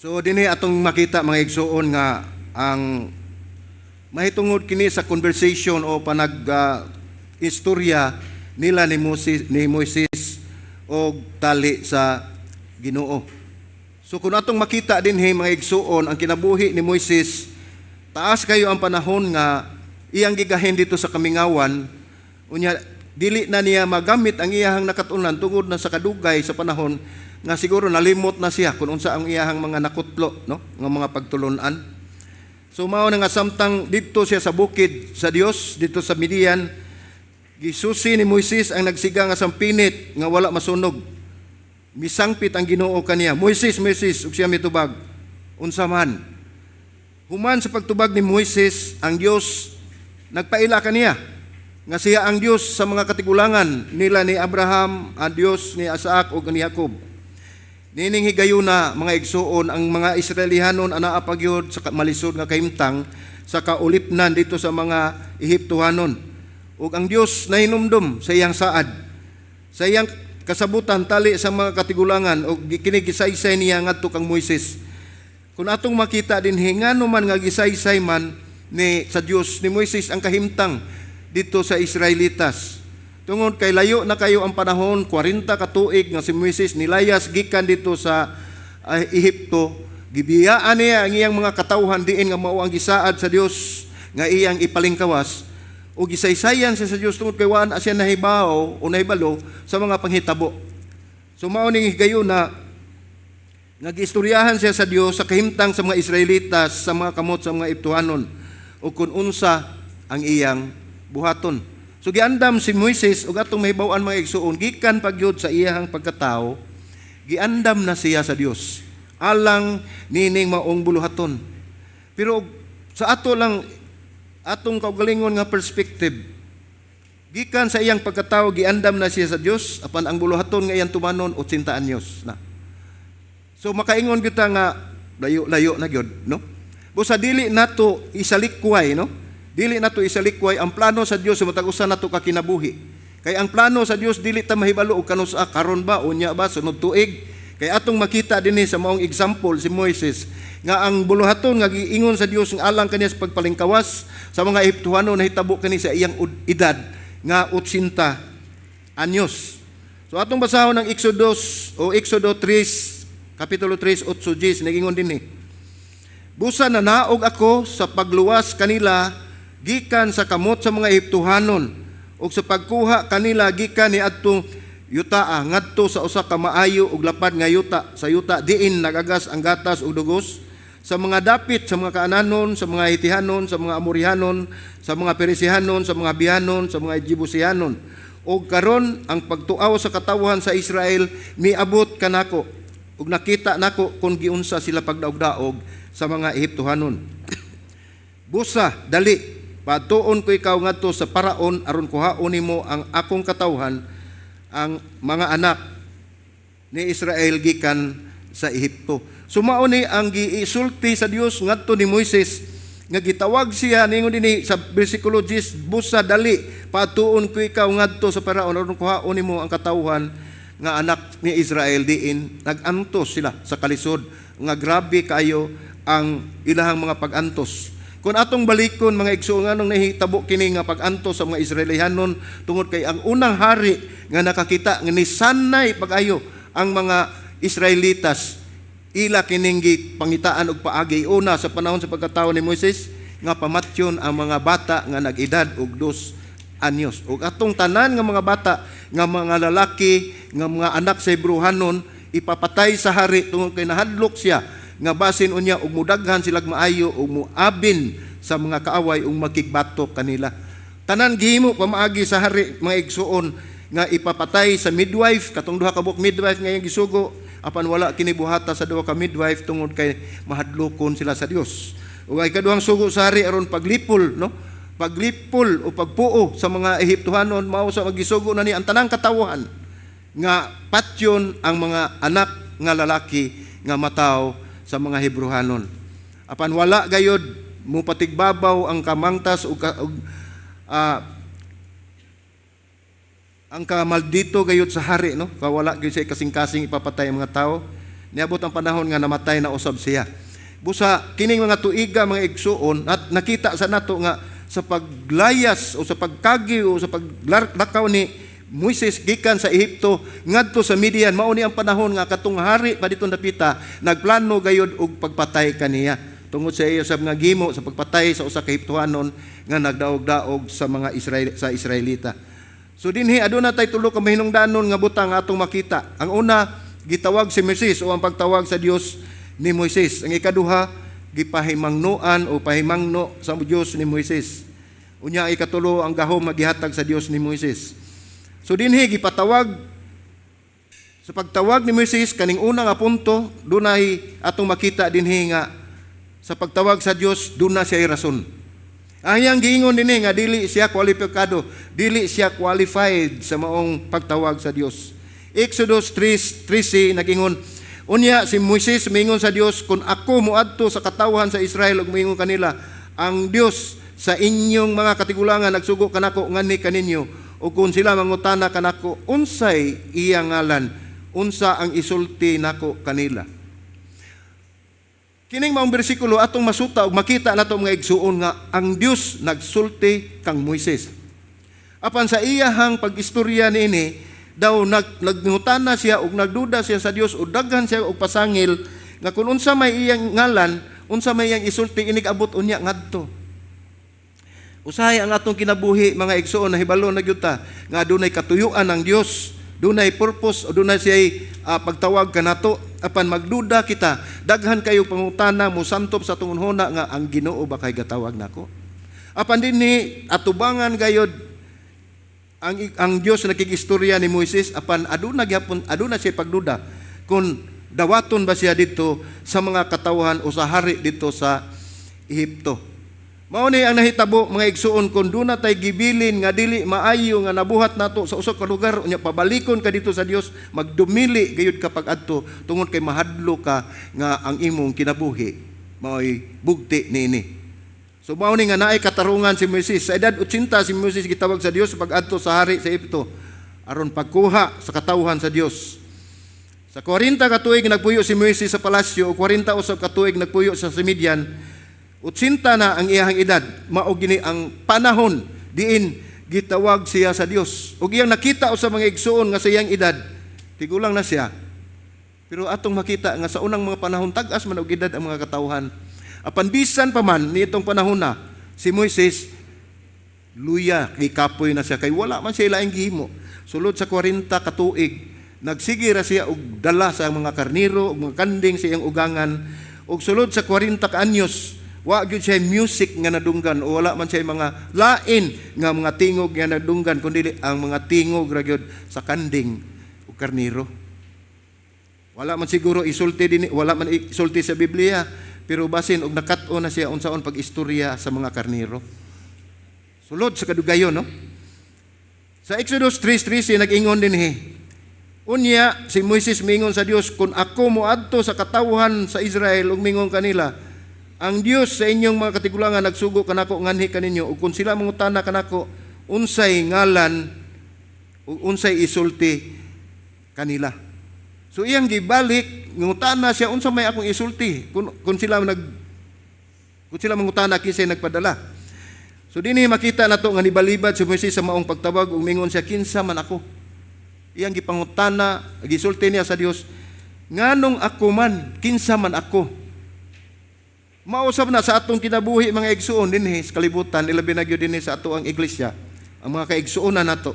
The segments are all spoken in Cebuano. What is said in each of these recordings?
So dinhi atong makita, mga igsuon, nga ang mahitungod kini sa conversation o panag istorya nila ni Moises og tali sa Ginoo. So kung atong makita dinhi, mga igsuon, ang kinabuhi ni Moises, taas kayo ang panahon nga iyang gigahin dito sa kamingawan. Unya dili na niya magamit ang iyahang nakatunan tungod na sa kadugay sa panahon nga siguro nalimot na siya kung unsa ang iyahang mga nakutlo, no, nga mga pagtulunan. So mao na nga samtang didto siya sa bukid sa Dios dito sa Midian, gisusi ni Moises ang nagsiga nga sampinit nga wala masunog. Misangpit ang Ginoo kaniya, "Moises, Moises," ug siya mitubag, "Unsa man?" Human sa pagtubag ni Moises, ang Dios nagpaila kaniya nga siya ang Dios sa mga katigulangan nila ni Abraham, ang Dios ni Isaac ug ni Jacob. Nining higayuna, mga igsuon, ang mga Israelihanon anaa pa gyud sa malisod nga kahimtang sa kaulipnan dito sa mga Ehiptohanon. Ug ang Dios nahinumdum sa iyang saad. Sa iyang kasabutan tali sa mga katigulangan ug kini gisaysay niya ngadto kang Moises. Kung atong makita dinhi, ngano man nga gisaysay man ni sa Dios ni Moises ang kahimtang dito sa Israelitas? Tungod kay layo na kayo ang panahon, 40 ka tuig nga si Moises nilayas gikan dito sa Ehipto. Gibiyaan niya ang iyang mga katawhan diin nga mao ang gisaad sa Dios nga iyang ipalingkawas o gisaysayan siya sa Dios tungod kay wa na siya nahibaw o nahibalo sa mga panghitabo. So mao ning higayuna nga giistoryahan siya sa Dios sa kahimtang sa mga Israelitas sa mga kamot sa mga Ehiptohanon o kung unsa ang iyang buhaton. So giandam si Moises, ug atong mahibaw-an, mga igsuon, gikan pa gyud sa iyang pagkatao, giandam na siya sa Dios alang nining maong buluhaton. Pero sa ato lang atong kaugalingon nga perspective, gikan sa iyang pagkatao giandam na siya sa Dios, apan ang buluhaton nga iyang tumanon 80 anyos na. So makaingon kita nga layo-layo na gyud, no? Busa dili nato isalikway, no? Dili nato isalikway ang plano sa Dios sa matag usa nato ka kinabuhi. Kay ang plano sa Dios dili ta mahibalo og kanus-a, karon ba, unya ba, sunod tuig. Kay atong makita dinhi sa maong example si Moises nga ang buluhaton nga giingon sa Dios nga alang kaniya sa pagpalingkawas sa mga Ehiptohanon nahitabo kani sa iyang edad nga 80 anyos. So atong basahon ang Exodus o Exodo 3, Kapitulo 3, 8 10, nagingon dinhi. "Busa nanaog ako sa pagluwas kanila gikan sa kamot sa mga Ehiptohanon ug sa pagkuha kanila gikan ni adtong yutaa ngadto sa usa ka maayo ug lapad nga yuta, sa yuta diin nagagas ang gatas ug dugos, sa mga dapit sa mga Kaananon, sa mga Hitihanon, sa mga Amorihanon, sa mga Peresihanon, sa mga Bihanon, sa mga Jebusihanon. Ug karon ang pagtuaw sa katawhan sa Israel miabot kanako ug nakita nako kung giunsa sila pagdaog-daog sa mga Ehiptohanon. Busa dali, patuon ko ikaw ngadto sa Paraon aron kuhaon nimo ang akong katawhan, ang mga anak ni Israel, gikan sa Ehipto." So mao ni ang giisulti sa Dios ngadto ni Moises nga gitawag siya. Ningon dinhi sa bersikulo 10, "Busa dali, patuon ko ikaw ngadto sa Paraon aron kuhaon nimo ang katawhan nga anak ni Israel diin nag-antos sila sa kalisod," nga grabe kaayo ang ilahang mga pag-antos. Kung atong balikon, mga igsoon, nganong nahitabo kini nga pag-antos sa mga Israelihanon? Tungod kay ang unang hari nga nakakita nga nisanay pag-ayo ang mga Israelitas, ila kining pangitaan og paagi una sa panahon sa pagkatao ni Moises nga pamatyon ang mga bata nga nag-edad og 2 anyos. Ug atong tanan nga mga bata nga mga lalaki nga mga anak sa Hebrehanon ipapatay sa hari tungod kay nahadlok siya nga basin unya og mudaghan silag maayo ug muabin sa mga kaaway ug makigbatok kanila. Tanan gihimo pamaagi sa hari, mga igsuon, nga ipapatay sa midwife, katong duha ka buok midwife nga iyang gisugo, apan wala kini buhata sa duha ka midwife tungod kay mahadlokon sila sa Dios. Ug ay kaduhang sugo sa hari aron paglipol, no? Paglipol o pagpuo sa mga Ehiptohanon, mao sa magisugo na ni ang tanang katawhan nga patyon ang mga anak nga lalaki nga mataw sa mga Hebrehanon. Apan wala gayod mo patigbabaw ang kamangtas ug ang kamaldito gayud sa hari, no, kawala gyud siya kasing-kasing ipapatay ang mga tao. Niabot ang panahon nga namatay na usab siya. Busa kining mga tuiga, mga igsuon, at nakita sa nato nga sa paglayas o sa pagkagi o sa paglakaw ni Moises gikan sa Ehipto ngadto sa Midian, mao ni ang panahon nga katong hari pa dito napita nagplano gayud og pagpatay kaniya tungod sa iya sa mga gimo sa pagpatay sa usa ka Ehiptohanon nga nagdaog-daog sa mga Israel, sa Israelita. So dinhi aduna tay tulo ka mahinungdanon nga butang atong makita. Ang una, gitawag si Moises o ang pagtawag sa Dios ni Moises. Ang ikaduha, gipahimangnoan o pahimangno sa Dios ni Moises. Unya ang ikatulo, ang gahom magihatag sa Dios ni Moises. So dinhi gipatawag sa pagtawag ni Moises, kaning una nga punto, dunay atong makita dinhi nga sa pagtawag sa Dios duna siya rason. Ang iyang giingon dinhi nga dili siya kwalipikado, dili siya qualified sa maong pagtawag sa Dios. Exodus 3:13 nagingon, "Unya si Moises mingon sa Dios, 'Kung ako moadto sa katawhan sa Israel ug moingon kanila, 'Ang Dios sa inyong mga katigulangan nagsugo kanako nganhi kaninyo,' ug kung sila mangutana kanako, 'Unsay iyang ngalan?' Unsa ang isulti nako kanila?'" Kining maong bersikulo atong masuta ug makita nato, mga igsuon, nga ang Dios nagsulti kang Moises. Apan sa iyahang pag-istorya niini daw nagngutana siya ug nagduda siya sa Dios ug daghan siya og pasangil nga kung unsa may iyang ngalan, unsa may iyang isulti inig abot unya ngadto. Usahay ang atong kinabuhi, mga igsuon, nahibalo na gyud ta nga adunay katuyuan ang Dios, dunay purpose o dunay siya'y pagtawag kanato. Apan magduda kita, daghan kayo pangutana mosantop sa atong hunahuna nga ang Ginoo ba kay gatawag nako? Apan dinhi atubangan gayod ang Dios nakig-istorya ni Moises, apan aduna gyapon, aduna siya pagduda kung dawaton ba siya dito sa mga katawhan o sa hari dito sa Ehipto. Mao ni ang nahitabo, mga igsuon, kung duna tay gibilin nga dili maayo nga nabuhat nato sa usa ka lugar, unya pabalikon ka dito sa Dios, magdumili gayud ka pag-adto tungod kay mahadlo ka nga ang imong kinabuhi maoy bugti niini. So mao ni nga naay katarungan si Moises. Sa edad 80 si Moises gitawag sa Dios pag-adto sa hari sa Ehipto aron pagkuha sa katawhan sa Dios. Sa 40 ka tuig nagpuyo si Moises sa palasyo o 40 usab ka tuig nagpuyo sa Midian. 80 na ang iyang edad, mao gini ang panahon diin gitawag siya sa Dios. Ug iyang nakita sa mga igsuon nga sa iyang edad, tigulang na siya. Pero atong makita nga sa unang mga panahon tag-as man og edad ang mga katawhan. Apan bisan pa man niitong panahon na si Moises luya gikapoy na siya kay wala man siya laing gihimo. Sulod sa 40 ka tuig, nagsige ra siya og dala sa mga karniro ug mga kanding sa iyang ugangan, ug sulod sa 40 ka anyos wa gyud siya music nga nadunggan o wala man siya mga lain nga mga tingog nga nadunggan kundi ang mga tingog ra gyud sa kanding ug karniro. Wala man siguro isulti din, wala man isulti sa Biblia, pero basin og nakat-on na siya unsaon pag-istorya sa mga karniro. Sulod sa kadugayon, no? Sa Exodus 3:13 nag-ingon dinhi, "Unya si Moises mingon sa Dios, 'Kung ako moadto sa katawhan sa Israel ug mingon kanila, 'Ang Dios sa inyong mga katigulangan nagsugo kanako nganhi kaninyo,' ug kung sila mangutana kanako, 'Unsay ngalan?' ug unsay isulti kanila?'" So iyang gibalik, ngutana siya, unsa may akong isulti kung sila mangutana kinsay nagpadala. So dinhi makita nato nga nibalibad si Moises sa maong pagtawag ug mingon siya, "Kinsa man ako?" Iyang gipangutana, gisulti niya sa Dios, "Nganong ako man, kinsa man ako?" Mausab na sa atong kinabuhi, mga igsuon, dinhi sa kalibutan, ilabi na gyud dinhi sa ato ang iglesia, ang mga kaigsuonan nato.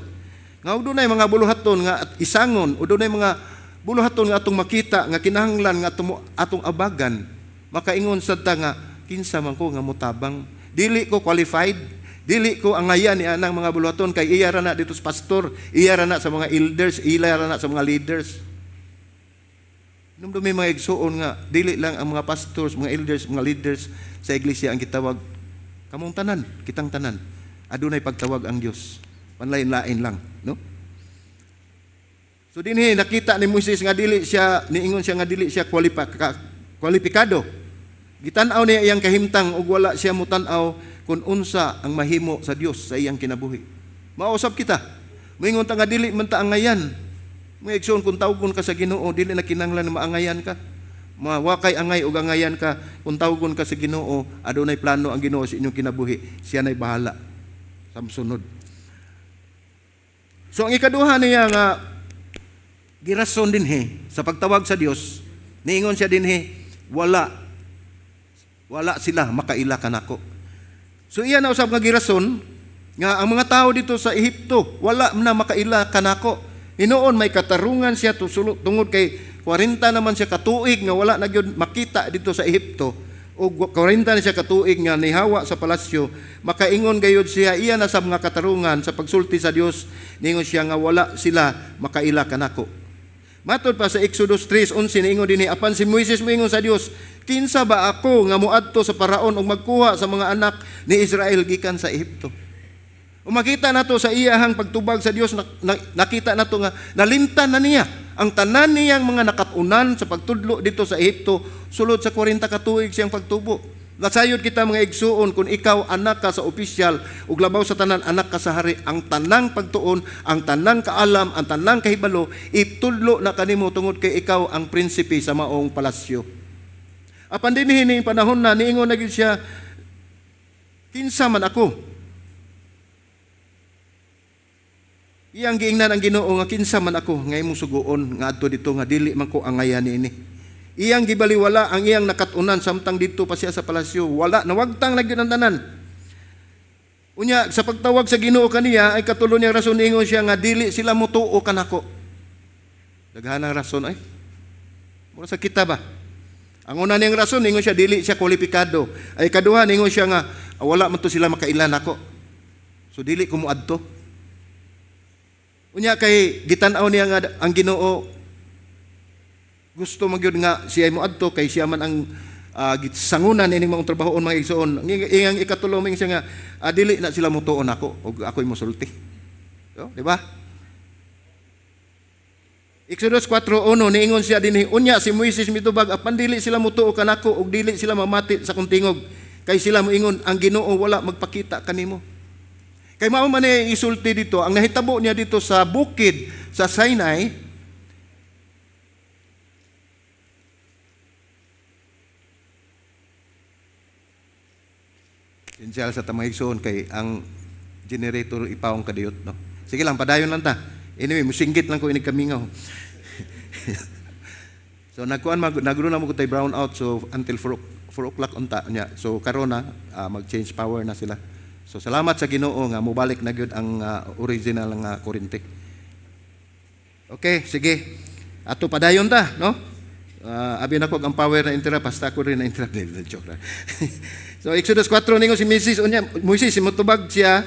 Nga og dunay mga buluhaton nga at isangon o dunay mga buluhaton nga atong makita nga kinahanglan nga atong abagan, makaingon sad ta nga kinsa man ko nga mutabang? Dili ko qualified, dili ko angayan ni anang mga buluhaton kay iya ra na dito sa pastor, iya ra na sa mga elders, iya ra na sa mga leaders. Hinumdumi, mga igsuon, nga dili lang ang mga pastors, mga elders, mga leaders sa iglesia ang gitawag. Kamong tanan, kitang tanan. Adunay pagtawag ang Dios. Panlain-lain lang, no? So dinhi nakita ni Moises nga dili siya, niingon siya nga dili siya kwalipikado. Gitan-aw niya iyang kahimtang ug wala siya mutan-aw kung unsa ang mahimo sa Dios sa iyang kinabuhi. Mausab kita. Moingon ta nga dili man ta angayan. Mga igsoon, kung tawgon ka sa Ginoo, dili na kinahanglan na maangayan ka. Mawakay angay og angayan ka, kung tawgon ka sa Ginoo, adunay plano ang Ginoo sa inyong kinabuhi. Siya na'y bahala sa sunod. So ang ikaduha niya nga girason dinhi sa pagtawag sa Dios, niingon siya dinhi, wala sila makaila kanako. So iya na usab nga girason nga ang mga tao dito sa Ehipto wala na makaila kanako. Hinuon may katarungan siya tungod kay 40 naman siya katuig nga wala na gyud makita dito sa Ehipto, og 40 na siya katuig nga nihawa sa palasyo, makaingon gayud siya, iya na sa mga katarungan sa pagsulti sa Dios, ningon siya nga wala sila makaila kanako. Matod pa sa Exodus 3:11, niingon dinhi, apan si Moises moingon sa Dios, "Kinsa ba ako nga moadto sa Paraon ug magkuha sa mga anak ni Israel gikan sa Ehipto?" Ug makita nato sa iyahang pagtubag sa Dios, nakita nato nga nalimtan na niya ang tanan niyang mga nakatunan sa pagtudlo dito sa Ehipto sulod sa 40 ka tuig siyang pagtubo. Nasayod kita, mga igsuon, kung ikaw anak ka sa opisyal ug labaw sa tanan anak ka sa hari, ang tanang pagtuon, ang tanang kaalam, ang tanang kahibalo itudlo na kanimo tungod kay ikaw ang prinsipe sa maong palasyo. Apan dinhi ning panahon na niingon na gyud siya, "Kinsa man ako?" Iyang giingnan ang Ginoo nga, "Kinsa man ako nga imong suguon nga adto dito nga dili man ko angayan niini?" Iyang gibaliwala ang iyang nakat-unan samtang didto pa siya sa palasyo. Wala nawagtang na gyud ang tanan. Unya sa pagtawag sa Ginoo kaniya ay katulo niyang rason, ingon siya nga dili sila motuo kanako. Daghan ang rason ay. Mura sa kita ba? Ang una niyang rason, ingon siya dili siya kwalipikado. Ay kaduha, ingon siya nga wala man to sila makailan nako. So dili ko moadto. Unya kay gitan-aw niya nga ang Ginoo gusto man gyud nga siya moadto kay siya man ang sangunan ining maong trabahoon, mga igsoon. Ang iyang ikatulo, moingon siya nga dili na sila motuon nako ug ako'y mosulti. So, di ba? Exodus 4:1, niingon siya dinhi, unya si Moises mitubag, "Apan dili sila motuo kanako ug dili sila mamati sa akong tingog kay sila moingon, 'Ang Ginoo wala magpakita kanimo.'" Kay mao man ni isulti dito ang nahitabo niya dito sa bukid sa Sinai. Essential sa tamang igsoon kay ang generator ipawong kadiyot, no. Sige lang, padayon lang ta. Anyway, musinggit lang ko inig kamingaw. So nagkuan mag nagro na mo tay brown out, so until 4 o'clock unta niya. So karon na mag-change power na sila. So salamat sa Ginoo nga mobalik na gyud ang original nga kuryente. Okay, sige. Ato padayon ta, no? Abi na ko ang power na interrupt, basta ako rin na interrupt. Joke lang. So Exodus 4, ningon si Moises, unya Moises motubag siya,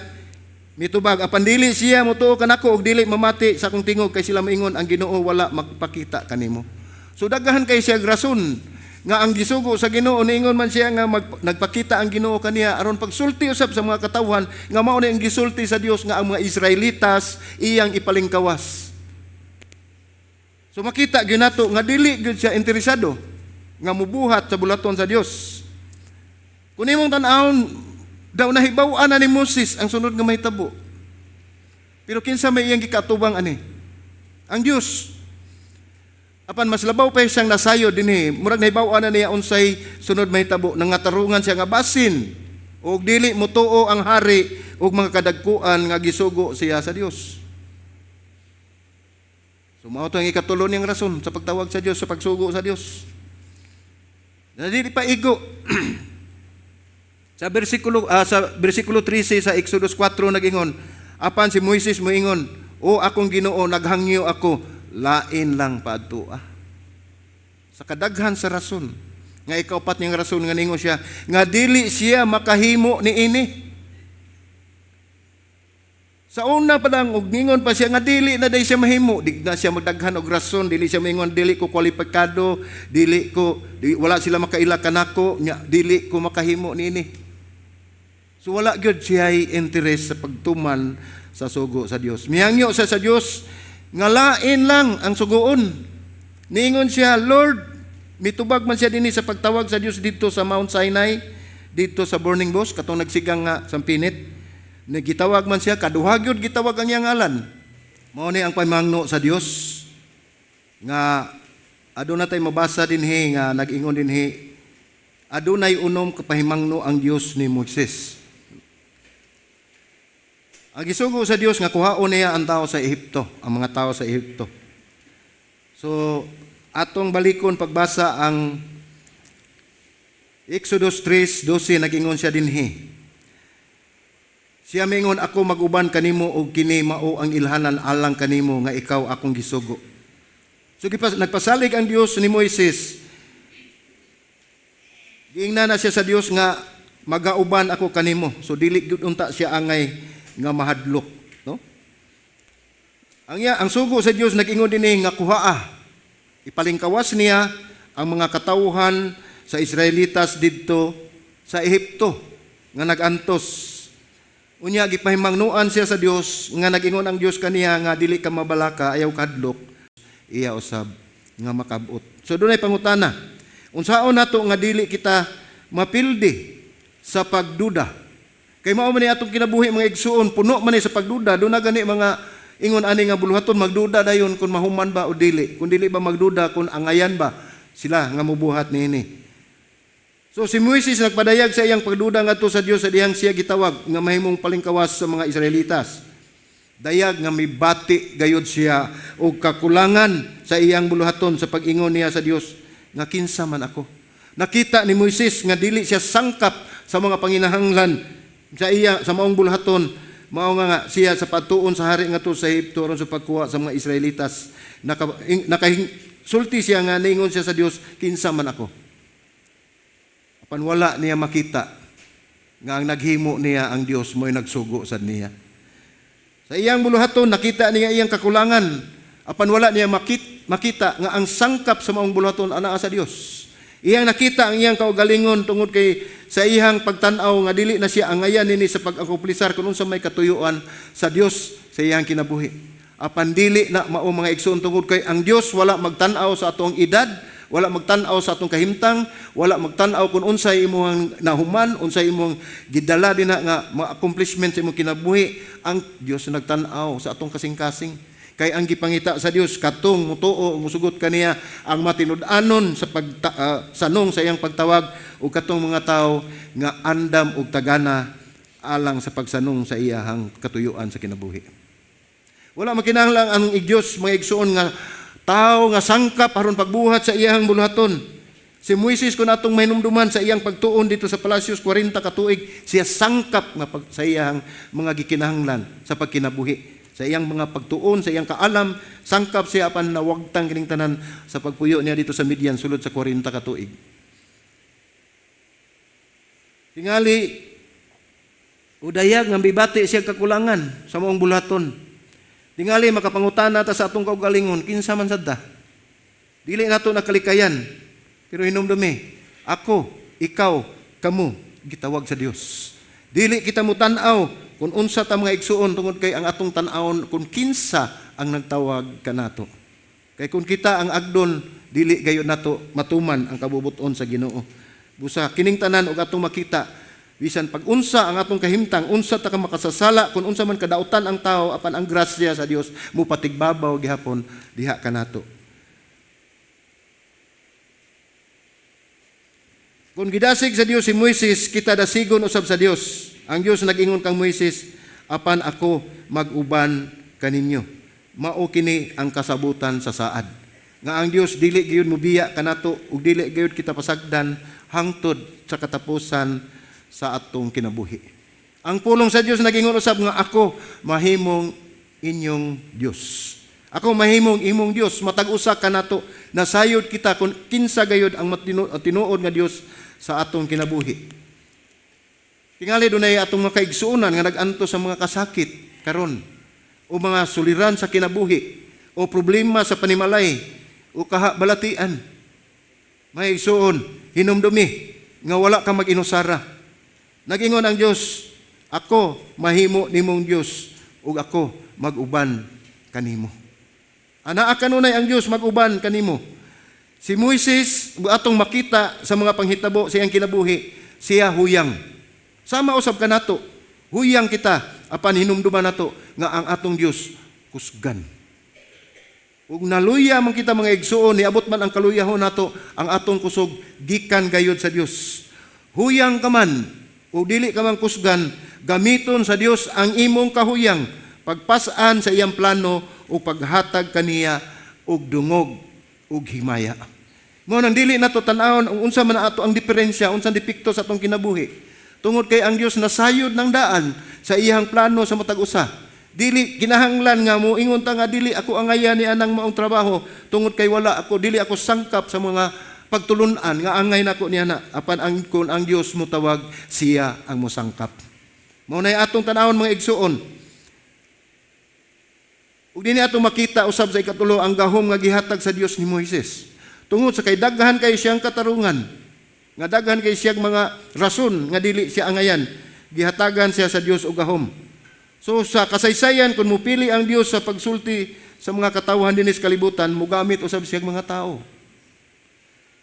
mitubag, "Apan dili siya motuo kanako ug dili mamati sa akong tingog kay sila moingon, 'Ang Ginoo wala magpakita kanimo.'" So daghan kay siya rason nga ang gisugo sa Ginoo, niingon man siya nga nagpakita ang Ginoo kaniya aron pagsulti usab sa mga katawhan nga mao ni ang gisulti sa Dios nga ang mga Israelitas iyang ipalingkawas. So makita gyud nato nga dili gyud siya interesado nga mubuhat sa bulaton sa Dios. Kung imong tan-awon, daw nahibaw-an na ni Moses ang sunod nga mahitabo. Pero kinsa may iyang gikatubang ani? Ang Dios. Apan mas labaw pa siyang nasayod dinhi, murag nahibaw-an na niya unsay sunod mahitabo, nangatarungan siya nga basin og dili motuo ang hari ug mga kadagkuan nga gisugo siya sa Dios. So mao to ang ikatulo niyang rason sa pagtawag sa Dios, sa pagsugo sa Dios. Na dili pa igo. Sa bersikulo 13 sa Exodus 4 nagingon, apan si Moises moingon, "O akong Ginoo, naghangyo ako, lain lang paadto ah." Sa kadaghan sa rason, nga ikaupat niyang rason nga ningon siya, nga dili siya makahimo niini. Sa una pa lang, og ningon pa siya nga dili na day siya mahimo, di na siya magdaghan og rason, dili siya maingon dili ko kwalipikado, dili ko di, wala sila makaila kanako, nya dili ko makahimo niini. So wala gyud siya interest sa pagtuman sa sugo sa Dios. Mihangyo siya sa Dios nga lain lang ang sugoon. Niingon siya, "Lord," mitubag man siya dinhi sa pagtawag sa Dios didto sa Mount Sinai, didto sa burning bush, katong nagsigang nga sampinit. Nagitawag man siya, kaduha gyud gitawag ang iyang ngalan. Mao ni ang pamangno sa Dios. Nga aduna tay mabasa dinhi nga nag-ingon dinhi, adunay unom ka pahimangno ang Dios ni Moises. Ang gisugo sa Dios nga kuhaon niya ang tao sa Ehipto, ang mga tao sa Ehipto. So atong balikon pagbasa ang Exodus 3:12, nag-ingon siya dinhi. Siya mingon, "Ako mag-uban kanimo ug kini mao ang ilhanan alang kanimo nga ikaw akong gisugo." So nagpasalig ang Dios ni Moises. Giingnan na siya sa Dios nga magauban ako kanimo. So dili gyud unta siya angay nga mahadlok, no? Ang sugo sa Dios nag-ingon dinhi nga kuhaa. Ipalingkawas niya ang mga katawhan sa Israelitas didto sa Ehipto nga nag-antos. Unya gipahimangnuan siya sa Dios nga nag-ingon ang Dios kaniya nga dili ka mabalaka, ayaw kahadlok, iya usab nga makabot. So dunay pangutana. Unsaon nato nga dili kita mapildi sa pagduda? Kay mao man ni atong kinabuhi, mga igsuon, puno man ni sa pagduda. Duna gani mga ingon ani nga buluhaton, magduda dayon kung mahuman ba o dili. Kung dili ba magduda, kung angayan ba sila nga mubuhat niini. So si Moises nagpadayag sa iyang pagduda ngadto sa Dios sa dihang siya gitawag nga mahimong palingkawas sa mga Israelitas. Dayag nga mibati gayud siya og kakulangan sa iyang buluhaton sa pag-ingon niya sa Dios nga kinsa man ako. Nakita ni Moises nga dili siya sangkap sa mga panginahanglan sa iya sa maong buluhaton, mao nga siya sa patuon sa hari ngadto sa Ehipto aron sa pagkuha sa mga Israelitas. Naka sulti siya nga niingon siya sa Dios, "Kinsa man ako?" Apan wala niya makita nga ang naghimo niya ang Dios mo'y nagsugo sa niya. Sa iyang buluhaton, nakita niya iyang kakulangan. Apan wala niya makita nga ang sangkap sa maong buluhaton anaa sa Dios. Iyang nakita ang iyang kaugalingon tungod kay sa iyang pagtan-aw nga dili na siya angayan nini sa pag-akomplisar kung unsa may katuyuan sa Dios sa iyang kinabuhi. Apan dili na mao, mga igsoon, tungod kay ang Dios wala magtan-aw sa atong edad, wala magtan-aw sa atong kahimtang, wala magtan-aw kung unsay imong nahuman, unsay imong gidala dinha nga mga accomplishment sa imong kinabuhi. Ang Dios nagtan-aw sa atong kasing-kasing. Kay ang gipangita sa Dios katong mutuo, musugot kaniya, ang matinud-anon sa pagsanong sa iyang pagtawag ug katong mga tawo nga andam og tagana alang sa pagsanong sa iyahang katuyuan sa kinabuhi. Wala makinahanglan ang Diyos, mga igsuon, nga tao nga sangkap aron pagbuhat sa iyahang buluhaton. Si Moises, kung atong mahinumduman sa iyang pagtuon dito sa palasyos 40 ka tuig, siya sangkap nga sa iyang mga gikinahanglan sa pagkinabuhi. Sa iyang mga pagtuon, sa iyang kaalam, sangkap siya, apan nawagtang kining tanan sa pagpuyo niya dito sa Midian sulod sa 40 ka tuig. Tingali, udayag nga mibati siya kakulangan sa maong buluhaton. Tingali makapangutana ta sa atong kaugalingon, kinsa man sad ta? Dili nato nakalikayan. Pero hinumdumi, ako, ikaw, kamo, gitawag sa Dios. Dili kita mo tan-aw kung unsa ta, mga igsuon, tungod kay ang atong tan-awon kung kinsa ang nagtawag kanato. Kay kung kita ang agdon, dili gayud nato matuman ang kabubuton sa Ginoo. Busa kining tanan og atong makita, bisan pag unsa ang atong kahimtang, unsa ta ka makasasala, kung unsa man kadautan ang tao, apan ang grasya sa Dios mupatigbabaw gihapon diha kanato. Kung gidasig sa Dios si Moises, kita dasigon usab sa Dios. Ang Dios nag-ingon kang Moises, "Apan ako mag-uban kaninyo." Mao kini ang kasabutan sa saad nga ang Dios dili gyud mobiya kanato ug dili gyud kita pasagdan hangtod sa katapusan sa atong kinabuhi. Ang pulong sa Dios nag-ingon usab nga ako mahimong inyong Dios. Ako mahimong imong Dios, matag usa kanato nasayod kita kung kinsa gayud ang tinuod nga Dios sa atong kinabuhi. Tingali dunay atong mga kaigsuonan nga nag-antos sa mga kasakit karon o mga suliran sa kinabuhi o problema sa panimalay o kaha balatian. Mga igsuon, hinumdumi nga wala ka mag-inusara. Nag-ingon ang Dios, "Ako mahimo nimong Dios ug ako mag-uban kanimo." Anaa kanunay ang Dios mag-uban kanimo. Si Moises, atong makita sa mga panghitabo sa iyang kinabuhi, siya huyang. Sama usab kanato, huyang kita apan hinumduman nato nga ang atong Dios kusgan. Ug naluya man kita, mga igsuon, niabot man ang kaluyahon nato, ang atong kusog gikan gayud sa Dios. Huyang ka man o dili ka man kusgan, gamiton sa Dios ang imong kahuyang pagpas-an sa iyang plano o paghatag kaniya og dungog ug himaya. Mao nang dili nato tan-awon ang unsa man ato ang diferensya, unsa ang depekto sa atong kinabuhi. Tungod kay ang Dios nasayod ng daan sa iyang plano sa matag usa. Dili kinahanglan nga mo ingon ta nga dili ako angayan ni anang maong trabaho tungod kay wala ako, dili ako sangkap sa mga pagtulunan nga angay nako niya na, apan ang kun ang Dios mo tawag, siya ang mosangkap. Mao nay atong tan-awon, mga igsuon. Ug dinhi atong makita usab sa ikatulo ang gahom nga gihatag sa Dios ni Moises. Tungod sa kay daghan kay siyang katarungan, nga daghan kay siyang mga rason nga dili siya angayan, gihatagan siya sa Dios og gahom. So sa kasaysayan, kung mupili ang Dios sa pagsulti sa mga katawhan dinhi sa kalibutan, mugamit usab siyang mga tao.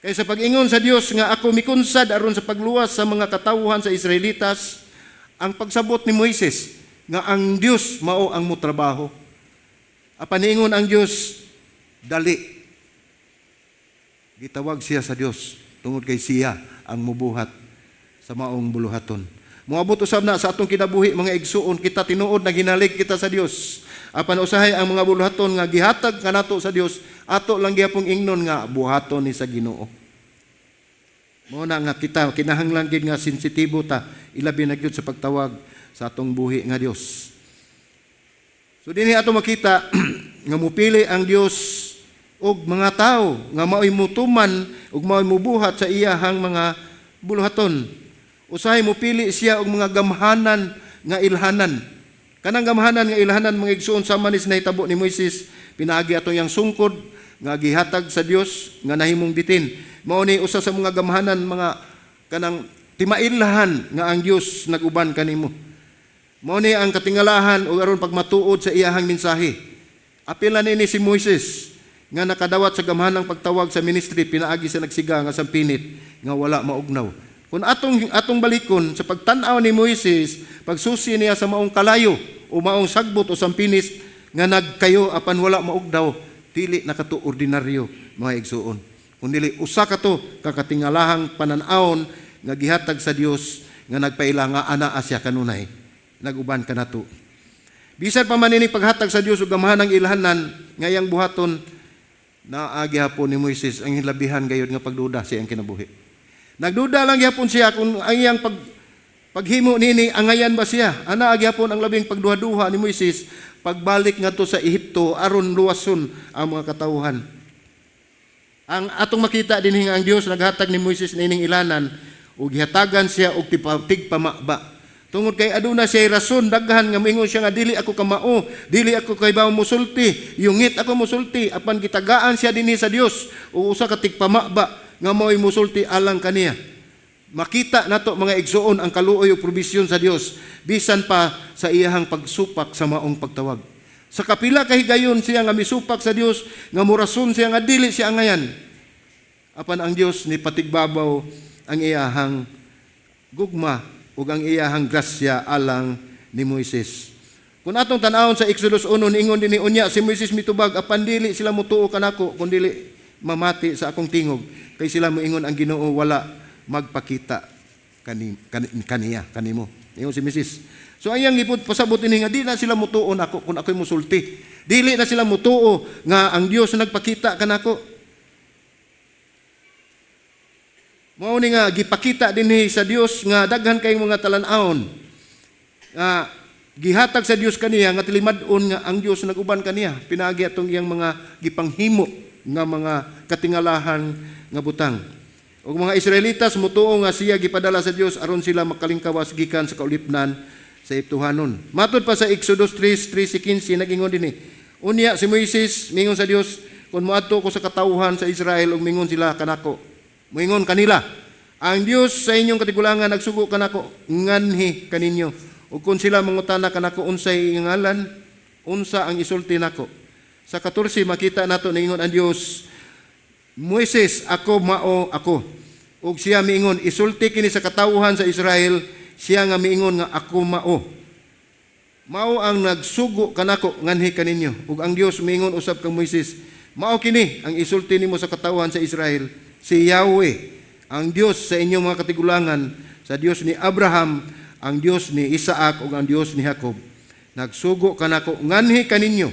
Kay sa pag-ingon sa Dios nga ako mikunsad aron sa pagluwas sa mga katawhan sa Israelitas, ang pagsabot ni Moises nga ang Dios mao ang motrabaho. Apan niingon ang Dios, "Dali." Gitawag siya sa Dios tungod kay siya ang mubuhat sa maong buluhaton. Moabot usab na sa atong kinabuhi, mga igsuon, kita tinuod na ginalig kita sa Dios. Apan usahay ang mga buluhaton nga gihatag kanato sa Dios, ato lang gihapong ingnon nga buhaton ni sa Ginoo. Mao na nga kita kinahanglan gid nga sensitibo ta, ilabi na gyud sa pagtawag sa atong buhi nga Dios. So dinhi ato makita nga mupili ang Dios og mga tao nga mao'y mutuman ug mao'y mubuhat sa iyahang mga buluhaton. Usahay mupili siya og mga gamhanan nga ilhanan. Kanang gamhanan nga ilhanan, mga igsuon, sama ni sa nahitabo ni Moises pinaagi atong iyang sungkod nga gihatag sa Dios nga nahimong bitin. Mao ni usa sa mga gamhanan, mga kanang timailhan nga ang Dios nag-uban kanimo. Mao ni ang katingalahan ug aron pagmatuod sa iyahang mensahe. Apila nini si Moises nga nakadawat sa gamhanang pagtawag sa ministry pinaagi sa nagsiga nga sampinit nga wala maugnaw. Kung atong atong balikon sa pagtan-aw ni Moises, pagsusi niya sa maong kalayo o maong sagbot o sampinis nga nagkayo apan wala maugnaw, dili na kato ordinaryo, mga igsuon. Kun dili usa kato kakatingalahang panan-awon nga gihatag sa Dios nga nagpaila nga anaa siya kanunay naguban kanato. Bisan pa man ini paghatag sa Dios og gamhanang ilhanan nga iyang buhaton, naa gihapon ni Moises ang hilabihan gayud nga pagduda sa iyang kinabuhi. Nagduda lang gihapon siya kung ang iyang paghimo nini angayan ba siya. Ana gihapon ang labing pagduha-duha ni Moises pagbalik ngadto sa Ehipto aron luwason ang mga katawhan. Ang atong makita dinhi nga ang Dios naghatag ni Moises nining ilanan ug gihatagan siya og tigpamaba. Tungod kay aduna siya rason daghan nga moingon siya nga dili ako kamao, dili ako kaybaw musulti, yungit ako musulti, apan gitagaan siya dinhi sa Dios og usa ka tigpamaba nga mao'y musulti alang kaniya. Makita nato, mga igsuon, ang kaluoy ug probisyon sa Dios bisan pa sa iyahang pagsupak sa maong pagtawag. Sa kapila ka higayon siya nga misupak sa Dios nga murason siya nga dili siya angayan. Apan ang Dios ni patigbabaw ang iyahang gugma ug ang iyahang grasya alang ni Moises. Kung atong tan-awon sa Exodus 1, niingon dinhi, "Unya si Moises mitubag, apan dili sila mutuo kanako kun dili mamati sa akong tingog, kay sila moingon, ang Ginoo wala magpakita kaniya kanimo." Ingon si Moises. So ang iyang gipud pasabot ini nga di na sila mutuo nako kung ako'y musulti. Dili na sila mutuo nga ang Dios nagpakita kanako. Mao ni nga gipakita dinhi sa Dios nga daghan kayong mga talan-awon nga gihatag sa Dios kaniya nga tilimad-on nga ang Dios nag-uban kaniya pinaagi atong iyang mga gipanghimo nga mga katingalahan nga butang. Ug mga Israelitas mutuo nga siya gipadala sa Dios aron sila makalingkawas gikan sa kaulipnan sa Egyptohanon. Matud pa sa Exodus 3:13-15, nag-ingon dinhi. Unya si Moises mingon sa Dios, "Kung moadto ko sa katawhan sa Israel ug mingon sila kanako, moingon kanila, 'Ang Dios sa inyong katigulangan nagsugo kanako nganhi kaninyo.' Ug kung sila mangutana kanako unsay ngalan, unsa ang isulti nako?" Sa 14 makita nato ningon ang Dios, "Moises, ako mao ako." Ug siya miingon, "Isulti kini sa katawhan sa Israel, siya nga miingon nga ako mao." Mao ang nagsugo kanako nganhi kaninyo. Ug ang Dios miingon usab kang Moises, "Mao kini ang isulti nimo sa katawhan sa Israel, si Yahweh, ang Dios sa inyong mga katigulangan, sa Dios ni Abraham, ang Dios ni Isaac ug ang Dios ni Jacob. Nagsugo kanako nganhi kaninyo.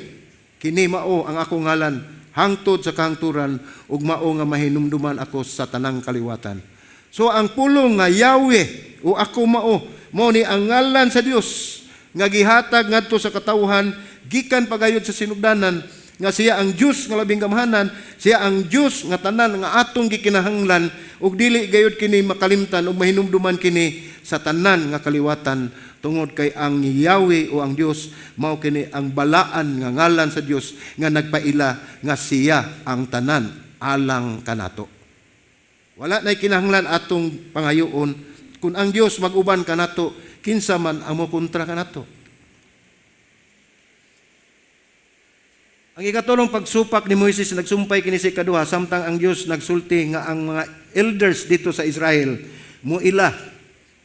Kini mao ang akong ngalan hangtod sa kahangturan ug mao nga mahinumduman ako sa tanang kaliwatan." So ang pulong nga Yahweh o "Ako mao," mao ni ang ngalan sa Dios nga gihatag ngadto sa katawhan gikan pagayod sa sinugdanan, nga siya ang Dios nga labing gamhanan, siya ang Dios nga tanan nga atong gikinahanglan, ug dili gayud kini makalimtan ug mahinumduman kini sa tanan nga kaliwatan, tungod kay ang Yahweh o ang Dios, mao kini ang balaan nga ngalan sa Dios nga nagpaila nga siya ang tanan alang kanato. Wala nay kinahanglan atong pangayoon. Kung ang Dios mag-uban kanato, kinsa man ang mokontra kanato? Ang ikatulong pagsupak ni Moises, nagsumpay kini sa ikaduha samtang ang Dios nagsulti nga ang mga elders dito sa Israel muila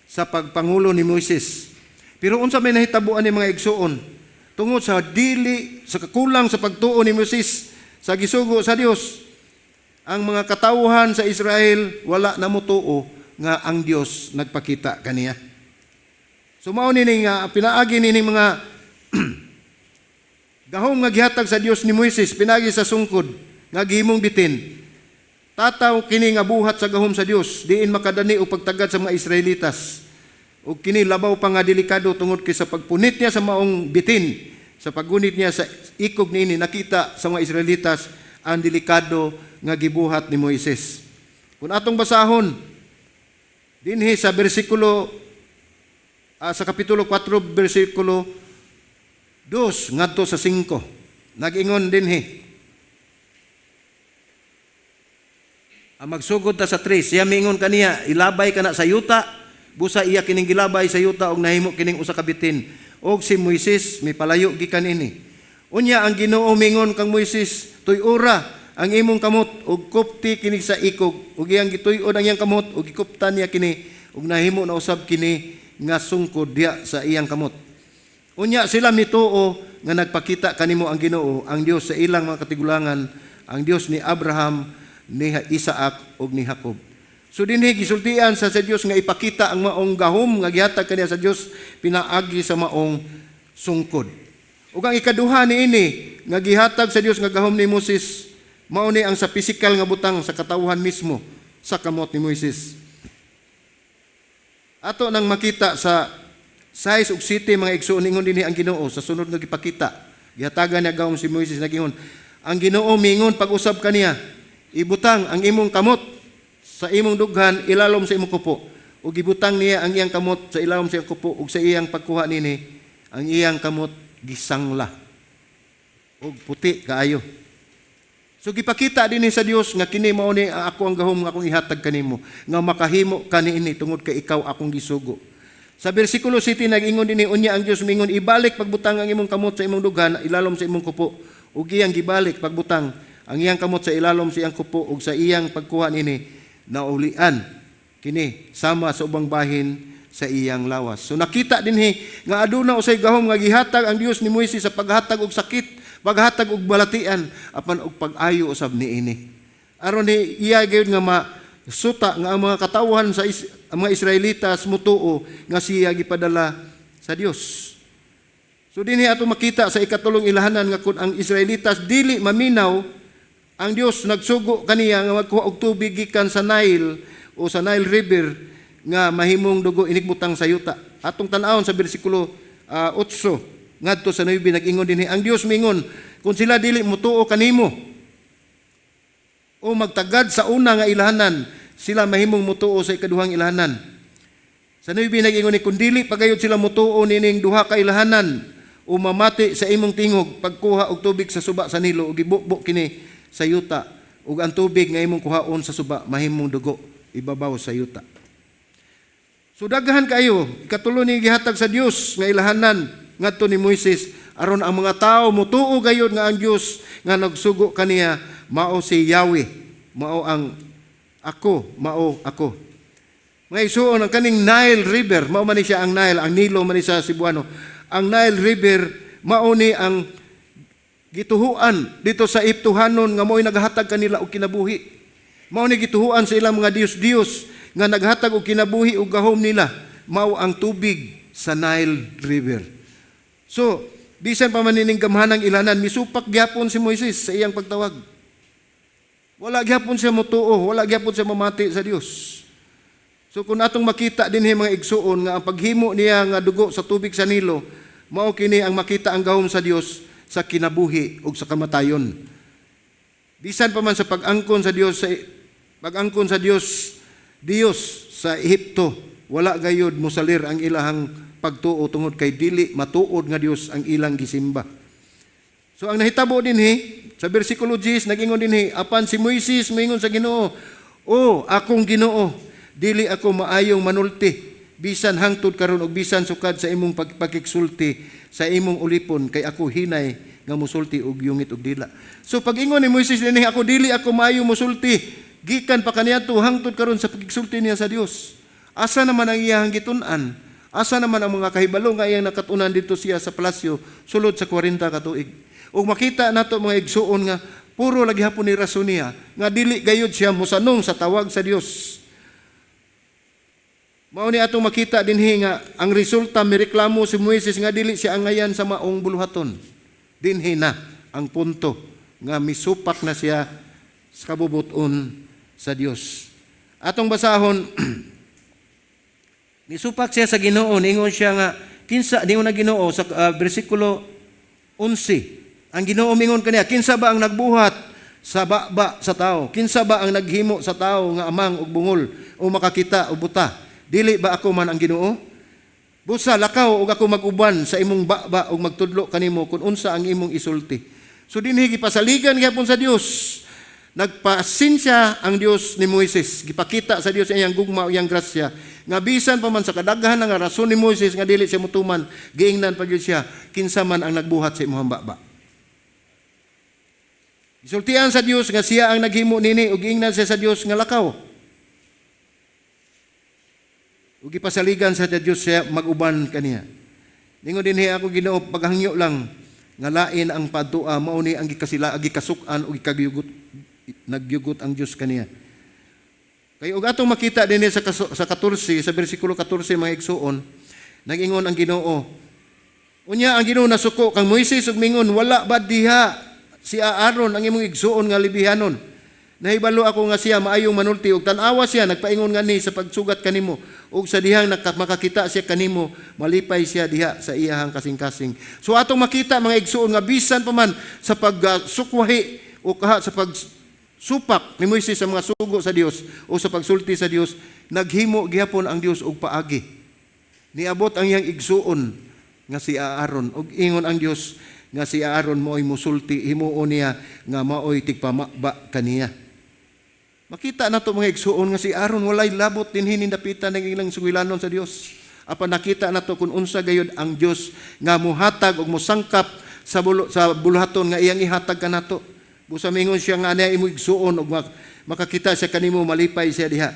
sa pagpangulo ni Moises. Pero unsa may nahitabuan ni, mga igsuon? Tungod sa dili sa kakulang sa pagtuo ni Moises sa gisugo sa Dios, ang mga katawhan sa Israel wala na motuo nga ang Dios nagpakita kaniya. So mao ni nga pinaagi ni mga gahom nga gihatag sa Dios ni Moises pinaagi sa sungkod nga gihimong bitin. Tataw kini nga buhat sa gahom sa Dios diin makadani og pagtagad sa mga Israelitas. Ug kini labaw pa nga delikado tungod kay sa pagpunit niya sa maong bitin, sa paggunit niya sa ikog niini, nakita sa mga Israelitas ang delikado nga gibuhat ni Moises. Kung atong basahon dinhi sa bersikulo sa kapitulo 4 bersikulo 2 ngadto sa 5, nag-ingon dinhi. Ang magsugod ta sa 3, siya miingon kaniya, "Ilabay ka na sa yuta." Busa iya kining gilabay sa yuta og nahimo kining usa ka bitin. Og si Moises mipalayo gikan ini. Unya ang Ginoo mingon kang Moises, "Tuy-ora ang imong kamot ug kupti kini sa ikog." Ug iyang gituy-od ang iyang kamot ug gikuptan niya kini ug nahimo na usab kini nga sungkod diha sa iyang kamot. Unya sila mituo nga nagpakita kanimo ang Ginoo, ang Dios sa ilang mga katigulangan, ang Dios ni Abraham, ni Isaac ug ni Jacob. So dinhi gisultian sa Dios nga ipakita ang maong gahom nga gihatag kaniya sa Dios pinaagi sa maong sungkod. Ug ang ikaduha niini nga gihatag sa Dios nga gahom ni Moses, mao ni ang sa pisikal nga butang, sa katawhan mismo, sa kamot ni Moises. Ato nang makita sa 6 ug 7, mga igsuon. Ingon dinhi ang Ginoo sa sunod nga gipakita. Gihatagan niya gahom si Moises, nagingon ang Ginoo, miingon pag-usab kaniya, "Ibutang ang imong kamot sa imong dughan ilalom sa imong kupo." Ug gibutang niya ang iyang kamot sa ilalom sa iyang kupo, ug sa iyang pagkuha nini, ang iyang kamot gisangla ug puti kaayo. So gipakita dinhi sa Dios nga kini mao ni ako ang gahom nga akong ihatag kanimo nga makahimo kaniini tungod kay ikaw akong gisugo. Sa bersikulo 7 nag-ingon dinhi, unya ang Dios mingon, "Ibalik pagbutang ang imong kamot sa imong dughan ilalom sa imong kupo." Ug iyang gibalik pagbutang ang iyang kamot sa ilalom sa iyang kupo, ug sa iyang pagkuha nini, naulian kini sama sa ubang bahin sa iyang lawas. So nakita dinhi nga aduna usay gahom nga gihatag ang Dios ni Moises sa paghatag og sakit, paghatag og balatian, apan og pag-ayo usab niini. Aron ni iya gayud nga masuta nga ang mga katawhan sa ang mga Israelitas mutuo nga siya gipadala sa Dios. So dinhi ato makita sa ikatulong ilahanan nga kun ang Israelitas dili maminaw, ang Dios nagsugo kaniya nga magkuha og tubig gikan sa Nile o sa Nile River nga mahimong dugo inigbutang sa yuta. Atong tan-awon sa bersikulo 8 ngadto sa 9, nag-ingon dinhi ang Dios mingon, "Kung sila dili mutuo kanimo o magtagad sa una nga ilahanan, sila mahimong mutuo sa ikaduhang ilahanan." Sa 9 nag-ingon ni, "Kung dili pagayod sila mutuo nining duha ka ilahanan o mamati sa imong tingog, pagkuha og tubig sa suba sa Nilo ug ibubo kini sa yuta, ug ang tubig nga imong kuhaon sa suba mahimong dugo ibabaw sa yuta." So daghan kaayo ikatulo ni gihatag sa Dios nga ilahanan ngadto ni Moises aron ang mga tao mutuo gayud nga ang Dios nga nagsugo kaniya mao si Yahweh, mao ang "Ako mao ako." Mga igsuon, ang kaning Nile River, mao man ni siya ang Nile, ang Nilo man ni sa Cebuano. Ang Nile River mao ni ang gituhuan dito sa Egyptohanon nga mo'y naghatag kanila og kinabuhi. Mao ni gituhuan sa ilang mga diyos-diyos nga naghatag og kinabuhi ug gahom nila, mao ang tubig sa Nile River. So, bisan pa man ining gamhanang ilanan, misupak gyapon si Moises sa iyang pagtawag. Wala gyapon siya motuo, wala gyapon siya mamati sa Dios. So kung atong makita dinhi, mga igsuon, nga ang paghimo niya nga dugo sa tubig sa Nilo, mao kini ang makita ang gahom sa Dios sa kinabuhi ug sa kamatayon. Bisan pa man sa pag-angkon sa Dios sa Dios sa Ehipto, wala gayud mosalir ang ilahang pagtuo tungod kay dili matuod nga Dios ang ilang gisimba. So ang nahitabo dinhi sa bersikulo 10, nagingon dinhi, apan si Moises moingon sa Ginoo, "O akong Ginoo, dili ako maayong manulti bisan hangtod karon ug bisan sukad sa imong pagpakigsulti sa imong ulipon, kay ako hinay nga musulti og yungit og dila." So pag-ingon ni Moises dinhi, "Ako, dili ako maayo musulti," gikan pa kaniadto hangtod karon sa pagsulti niya sa Dios. Asa naman ang iyang gitun-an? Asa naman ang mga kahibalo nga iyang nakatunan dito siya sa palasyo sulod sa 40 ka tuig? Ug makita nato, mga igsuon, nga puro lagi hapon ni rason niya nga dili gayud siya mosanong sa tawag sa Dios. Mao ni atong makita dinhi nga ang resulta, mireklamo si Moises nga dili siya angayan sa maong buluhaton. Dinhi na ang punto nga misupak na siya sa kabubuton sa Dios. Atong basahon, nisupak siya sa Ginoo, ningon siya nga kinsa ningon na Ginoo sa bersikulo 11. Ang Ginoo mingon kaniya, "Kinsa ba ang nagbuhat sa baba sa tao? Kinsa ba ang naghimo sa tao nga amang ug bungol o makakita o buta? Dili ba ako man ang Ginoo? Busa lakaw ug ako mag-uban sa imong baba ug magtudlo kanimo kung unsa ang imong isulti." So dinhi gipasaligan gyapon sa Dios. Nagpasensya ang Dios ni Moises. Gipakita sa Dios ang iyang gugma o iyang grasya. Nga bisan pa man sa kadaghan nga rason ni Moises nga dili siya mutuman, giingnan pa gyud siya, "Kinsa man ang nagbuhat sa imong baba?" Gisultian sa Dios nga siya ang naghimo nini ug giingnan siya sa Dios nga lakaw. Ug gipasaligan sa Dios siya mag-uban kaniya. Ningon dinhi, "Ako Ginoo, paghangyo lang nga lain ang padua." Mao ni ang gikasila, gikasuk-an ug gikagyugot, nagyugot ang Dios kaniya. Kay ug atong makita dinhi sa 14, sa bersikulo 14, mga igsuon, nag-ingon ang Ginoo. Unya ang Ginoo nasuko kang Moises ug mingon, "Wala ba diha si Aaron ang imong igsuon nga Levihanon? Nahibalo ako nga siya maayong manulti ug tan-awa siya nagpaingon ngani sa pagsugat kanimo, ug sa dihang makakita siya kanimo, malipay siya diha sa iyahang kasing-kasing." So atong makita, mga igsuon, nga bisan pa man sa pagsukwahi o kaha sa pagsupak ni Moises sa mga sugo sa Dios o sa pagsulti sa Dios, naghimo gihapon ang Dios og paagi. Niabot ang iyang igsuon nga si Aaron ug ingon ang Dios nga si Aaron mo'y musulti, himuon niya nga maoy tigpamaba kaniya. Makita nato, mga igsuon, nga si Aaron walay labot dinhi dapitan ng ilang sugilanon sa Dios. Apan nakita nato kung unsa gayud ang Dios nga muhatag og musangkap sa buluhaton nga iyang ihatag kanato. Busa mingon siya nga niya imo igsuon og makakita siya kanimo, malipay siya diha.